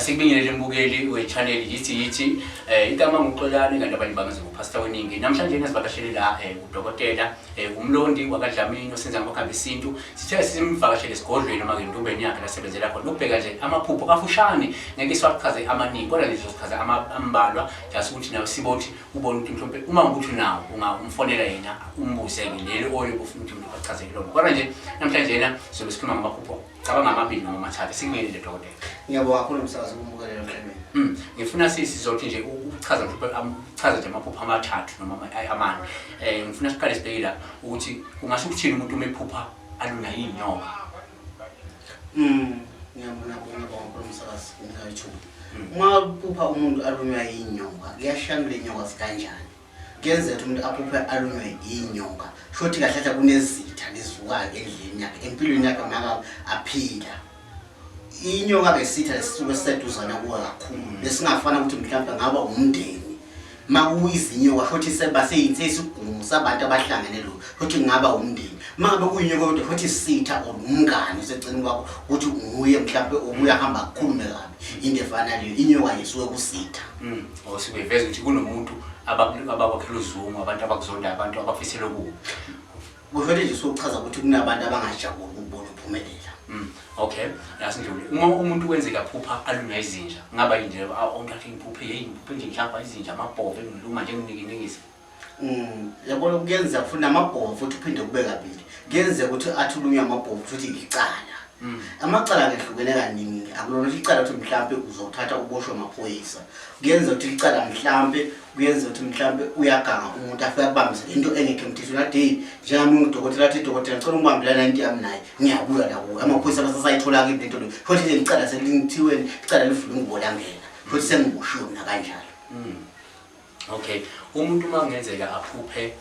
Asikubingelele mbukeli we-channel yithi yithi igama nguXolani, kanti abanye bangazi nguPastor Weningi. Namhlanje nasivakashele la udokotela uMlondi wakaDlamini osenza ngamakhambi esintu. Sithe simvakashele esigodlweni noma ke entumbeni yakhe lasebenzela khona. Ukubheka nje amaphupho kafushane, ngeke siwachaze amaningi, kodwa nje sizochaza ambalwa, just ukuthi nawe sibothi ubone ukuthi mhlawumbe uma ukuthi unawo ungamfonela yena umbuze-ke leli oyobe ufuna ukuthi umuntu achazele lona. Kodwa nje namhlanje yena sizobe sikhuluma ngamaphupho, cabanga amabili noma amathathu. Sikubingelele, dokotela. Ngiyabonga kakhulu, umsakazi, ukumbukelela ohlelweni. Ngifuna sizothi nje ukuchaza mhlawumbe ukuchaza nje amaphupho amathathu noma amane. Ngifuna siqale sibheke la ukuthi kungasho ukuthini umuntu uma ephupha alunywa yinyoka. Ngiyabonga, ngiyabonga kakhulu, umsakazi, kunika ithuba. Uma uphupha umuntu alunywa yinyoka, kuyashiyana kule nyoka zikanjani. Kuyenzeka ukuthi umuntu aphuphe alunywe yinyoka. Shothi kahle kahle kunezitha lezivukayo endleleni yakhe, empilweni yakhe maka aphila. Inyoka ke sitha lesisuke siseduzane kuwe kakhulu. Lesingafana ukuthi mhlawumbe ngaba umndeni. Makuyizinyoka shothi seba seyisigumu sabantu abahlangene lo. Shothi kungaba umndeni. Mangabe kuyinyoka kodwa shothi sitha or umngani oseceleni kwakho ukuthi nguye mhlawumbe obuya hamba akukhulume kabi. Into efana leyo inyoka nje isuke kusitha. Osuke iveza ukuthi kunomuntu abakwakhela uzungu, abantu abakuzondayo, abantu abafisela okubi. Kusho nje sokuchaza ukuthi kunabantu abangajabuli ukubona uphumelela. Okay, asindlule. Uma umuntu kwenzeka phupha alunywa izinja, ngaba yini nje umuntu athi ngiphuphe, hey, ngiphuphe nje ngihlamba izinja, amabhova engiluma nje nginikinikisa. Yabona kuyenzeka futhi namabhova futhi uphinde kube kabili. Kuyenzeka ukuthi athi ulunywa amabhova futhi icala. Amacala kehlukene kaningi. Akulona ukuthi icala ukuthi mhlambe uzothatha uboshwe amaphoyisa. Kuyenzeka ukuthi icala mhlambe, kuyenzeka ukuthi mhlambe uyaganga umuntu afike akubambise into engekho emthethweni, athi hey, njengami ngudokotela, athi dokotela ngicela ungibambelana into yami naye, ngiyabuya la kuwe. Amaphoyisa basasayithola kimi lento leyo. Futhi nje icala selithiweni, icala livula ingubo langena. Futhi sengiboshiwe mina kanjalo. Okay, umuntu uma kungenzeka aphuphe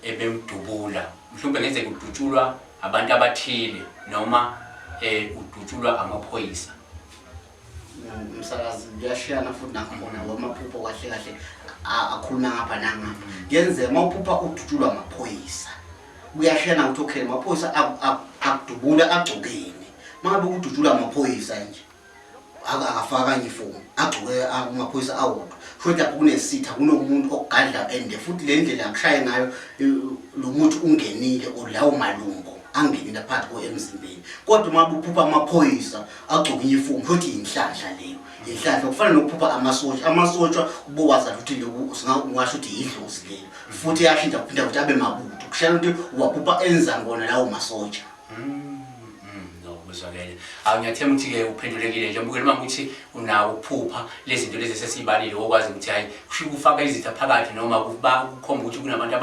ebemdubula, mhlawumbe ngenzeka udutshulwa abantu abathile noma udutshulwa amaphoyisa. Umsakazi, kuyashiyana futhi nakhona ngoba amaphupho kahle kahle akhuluma ngapha nangapha. Kuyenzeka uma uphupha udutshulwa amaphoyisa, kuyashiyana ukuthi okay, amaphoyisa akudubula agcokeni. Uma ngabe kudutshulwa amaphoyisa nje akafaka uniform, agcoke amaphoyisa awodwa, futhi lapho kunesitha, kunomuntu ogadla ende futhi le ndlela akushaye ngayo lo muntu ungenile or lawo malungu angenile phakathi ko emzimbeni. Kodwa uma uphupha amaphoyisa agcoke uniform, futhi inhlanhla leyo, inhlanhla. Kufana nokuphupha amasotsha, amasotsha ubowazi ukuthi lokhu ungasho ukuthi yidlozi leyo, futhi yashintsha kuphinda ukuthi abe mabutho, kushayela ukuthi uwaphupha enza ngona lawo masotsha. No, kuzwakele. Awu, ngiyathemba ukuthi-ke uphendulekile nje mbukeli, uma ukuthi unawo ukuphupha lezi zinto lezi esesiyibalile, wokwazi ukuthi hhayi kusho ukufaka izitha phakathi noma kukhomba ukuthi kunabantu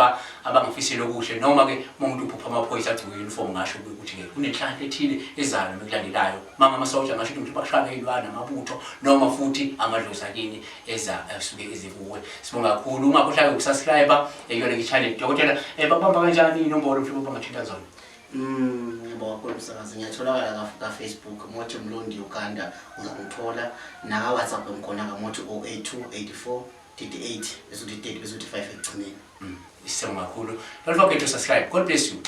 abangafiseli okuhle, noma-ke uma umuntu uphupha amaphoyisa agcoke i-uniform, ngasho ukuthi-ke kunenhlanhla ethile ezayo noma ekulandelayo. Uma ngamasotsha ngasho ukuthi mhlawumbe bakushaya iy'lwane, amabutho noma futhi amadlozi akini eza asuke eze kuwe. Sibonga kakhulu, ungakhohlwa ukusubscribe kuyona i-channel. Dokotela, bakubamba kanjani, inombolo mhlawumbe bangathinta zona? Ngiyabonga kakhulu, umsakazi. Ngiyatholakala ka-Facebook, Mothi Mlondi Uganda, uzangithola. Naka-WhatsApp ngikhona kaMothi 082 84 38 bese uthi 30 bese uthi 5 ekugcineni. Siyabonga kakhulu. Don't forget to subscribe. God bless you.